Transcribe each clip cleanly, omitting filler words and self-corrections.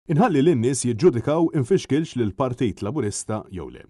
Inħalli lin-nies jiġġudikaw infixkilx lill-Partit Laburista jew le.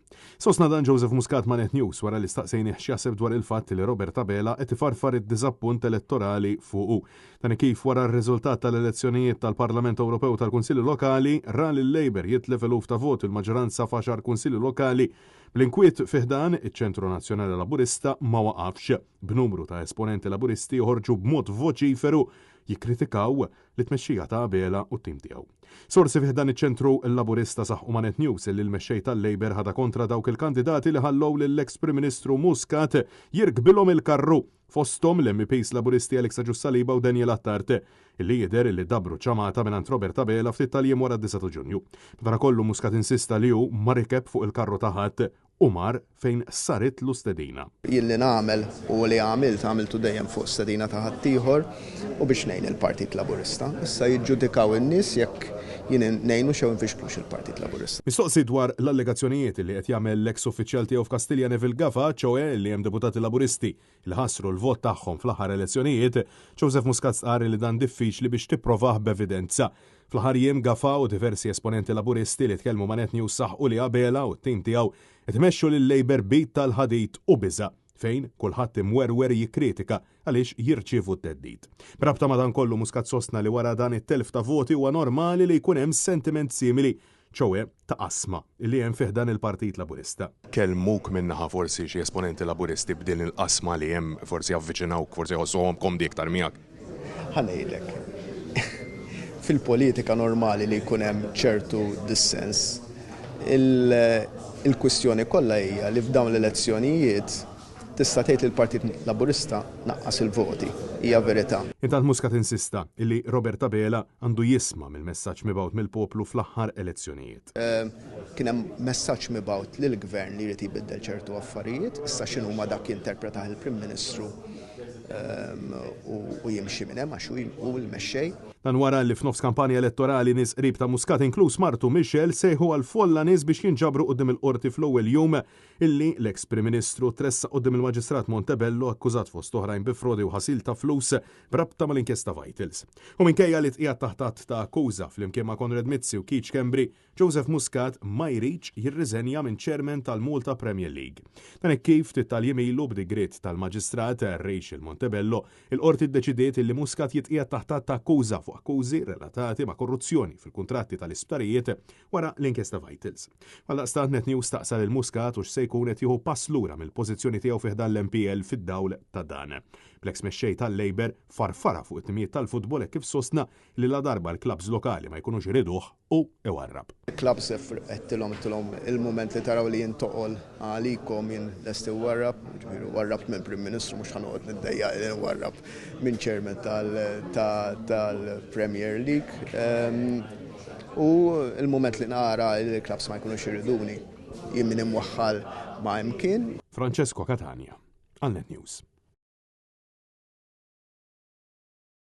Sostna dan Joseph Muscat ma' Net News wara li staqsejnih x'jaħseb dwar il-fatt li Robert Abela qed ifarfar id-diżappunt elettorali fuqu. Dan hekk kif wara r-riżultat tal-elezzjonijiet tal-Parlament Ewropew u tal-Kunsilli Lokali ra lil-Labour jitlef eluf ta' voti u l-maġġoranza f'għaxar kunsilli lokali. Bl-inkwiet fi ħdan iċ-Ċentru Nazzjonali Laburista ma waqafx, b'numru ta' esponenti Laburisti joħorġu b'mod voċiferu jikkritikaw lit-tmexxija ta' Abela u t-tim tiegħu. Sorsi fi ħdan iċ-Ċentru Laburista saħqu ma' Net News li l-mexxej tal-Labour ħadha kontra dawk il-kandidati li ħallew lill-eks Prim Ministru Muscat jirkbilhom il-karru, fosthom l-MEPs Laburisti Alex Agius Saliba u Daniel Attard, li jidher li dabbru ċamata mingħand Robert Abela ftit tal-jiem wara d-disgħa ta' Ġunju. Madankollu Muscat insista li hu ma rikeb fuq il-karru ta' ħadd u mar fejn saritlu stedina. Jien li nagħmel u li għamilt, għamiltu dejjem fuq stedina ta' ħaddieħor u biex ngħin il-Partit Laburista. Issa jiġġudikaw in-nies jekk jien ngħinux jew infixklux il-Partit Laburista. Mistoqsi dwar l-allegazzjonijiet li qed jagħmel l-eks uffiċjal tiegħu f'Kastilja Neville Gafa, ċoe li hemm deputati Laburisti li ħassru l-vot tagħhom fl-aħħar elezzjonijiet, Joseph Muscat stqarr li dan diffiċli biex tipprovah b'evidenza. Fl-aħħar jiem Gafà u diversi esponenti Laburisti li tkellmu ma' Net News saħqu li Abela u t-tim tiegħu qed imexxu lil-Labour b'id tal-ħadid u biża' fejn kulħadd imwerwer jikkritika għaliex jirċievu t-theddid. B'rabta ma' dan kollu Muscat sostna li wara dan it-telf ta' voti huwa normali li jkun hemm sentiment simili ċoe ta' qasma li hemm fi ħdan il-Partit Laburista. Kellmuk minn naħa forsi xi esponenti Laburisti b'din il-qasma li hemm forsi javviċinawk, forsi jħossuhom komdi iktar miegħek? Ħa ngħidlek, fil-politika normali li jkun hemm ċertu dissens. Il-kwistjoni kollha hija li f'dawn l-elezzjonijiet tista' tgħid li l-Partit Laburista naqqas il-voti. Hija verità. Intant Muscat insista illi Robert Abela għandu jisma' mill-messaġġ mibgħut mill-poplu fl-aħħar elezzjonijiet. Kien hemm messaġġ mibgħut lill-Gvern li jrid jbiddel ċertu affarijiet. Issa x'inhuma dak jinterpretah il-Prim Ministru u jimxi minn hemm għax hu l-mexxej. Dan wara li f'nofs kampanja elettorali nies qrib ta' Muscat inkluż martu Michelle sejħu għal folla nies biex jinġabru quddiem il-Qorti fl-ewwel jum Illi l-eks Prim Ministru tressaq quddiem il-Maġistrat Montebello akkużat fost oħrajn bi frodi u ħasil ta' flus b'rabta mal-inkjesta Vitals. U minkejja li tqiegħed taħt att ta' akkuża flimkien ma' Konrad Mizzi u Keith Schembri, Joseph Muscat ma jridx jirriżenja minn Chairman tal-Malta Premier League. Dan hekk kif ftit tal-jiem ilu b'digriet tal-Maġistrat Rachel Montebello, il-Qorti ddeċidiet illi Muscat jitqiegħed taħt att ta' akkuża fuq akkużi relatati ma' korruzzjoni fil-kuntratti tal-isptarijiet wara l-inkjesta Vitals. Għaldaqstant Net News staqsa lil Muscat hux se jkun qed jieħu pass lura mill-pożizzjoni tiegħu fi ħdan l-MPL fid-dawl ta' dan. Bl-eks mexxej tal-Labour farfarha fuq it-timijiet tal-futbol hekk kif sostna li ladarba l-klabbs lokali ma jkunux iriduh hu iwarrab. Il-klabbs għedtilhom għedtilhom il-mument li taraw li jien toqol għalikom jien lest inwarrab, jiġifieri warrabt minn Prim Ministru mhux ħa noqgħod niddejjaq li nwarrab minn chairman tal-Premier League. U l-mument li nara li l-klabbs ma jkunux iriduni, jien min imwaħħal ma' imkien. Francesco Catania, għal Net News.